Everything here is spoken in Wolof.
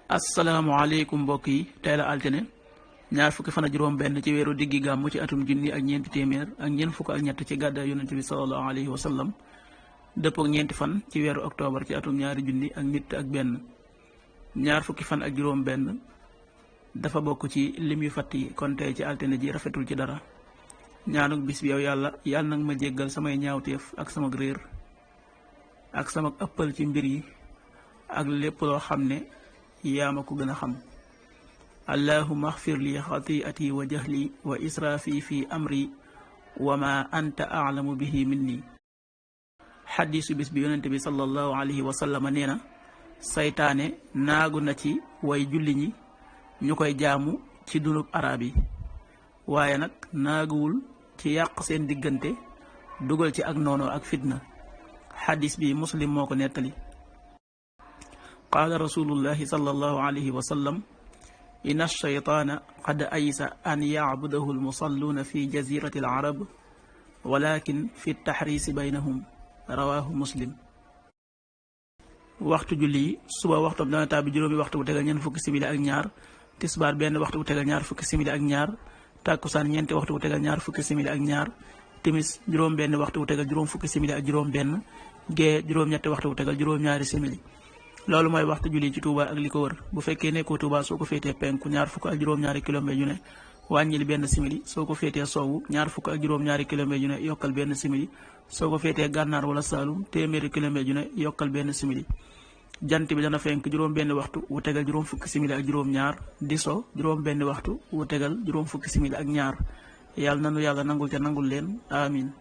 asalaamaaleykum mbokk yi tey la altine ñaar fukki fan ak juróom benn ci weeru diggi gàmmu ci atum junni ak ñeenti téeméer ak ñeent fukk ak ñett ci gàddaay yonente bi sallallahu alayhi wa sallam dëppoo ak ñeenti fan ci weeru octobre ci atum ñaari junni ak nit ak benn. ñaar fukki fan ak juróom benn dafa bokk ci lim yu fatt yi kon tey ci altine ji rafetul ci dara. ñaanuk bis bi yow yàlla nag ma jéggal samay ñaawteef ak sama réer ak sama ëppal ci mbir yi ak lépp loo xam ne yaa ma ko gën a xam. allahumma axfir li xatiati wa jahli wa israfi fi amri wa ma anta aalamu bihi minni. xadiisu bis bi yonente bi sallallahu alayhi wa sallam nee na saytaane naagu na ci way julli ñi ñu koy jaamu ci dunub arab yi waaye nag naaguwul ci yàq seen diggante dugal ci ak noonoo ak fitna. xadis bi muslim moo ko nettali. qaala rasulullahi sallallahu alayhi wa sallam inna ash-shaytaana qad aysa an yacbudahu almusalluuna fi jazirati al-arab walakin fi taxriisi baynahum rawaahu muslim. waxtu julli yi suba waxtoom dana tàbbi juróomi waxtu bu tegal ñeent fukki simili ak ñaar, tisbaar benn waxtu bu tegal ñaar fukki simili ak ñaar, tàkkusaan ñeenti waxtu bu tegal ñaar fukki simili ak ñaar, timis juróom benn waxtu bu tegal juróom fukki simili ak juróom benn, gee juróom ñetti waxtu bu tegal juróom ñaari simili. loolu mooy waxtu julli ci Touba ak li ko wër. bu fekkee nekkoo Touba soo ko féetee penku ñaar fukk ak juróom-ñaari kilomètre yu ne wàññil benn simili, soo ko féetee sowwu ñaar fukk ak juróom-ñaari kilomètre yu ne yokkal benn simili, soo ko féetee gànnaar wala Saalum téeméeri kilomètre yu ne yokkal benn simili. jant bi dana fenk juróom benn waxtu wu tegal juróom fukki simili ak juróom ñaar, di so juróom benn waxtu wu tegal juróom fukki simili ak ñaar. yàlla nanu yàlla nangul te nangul leen amin.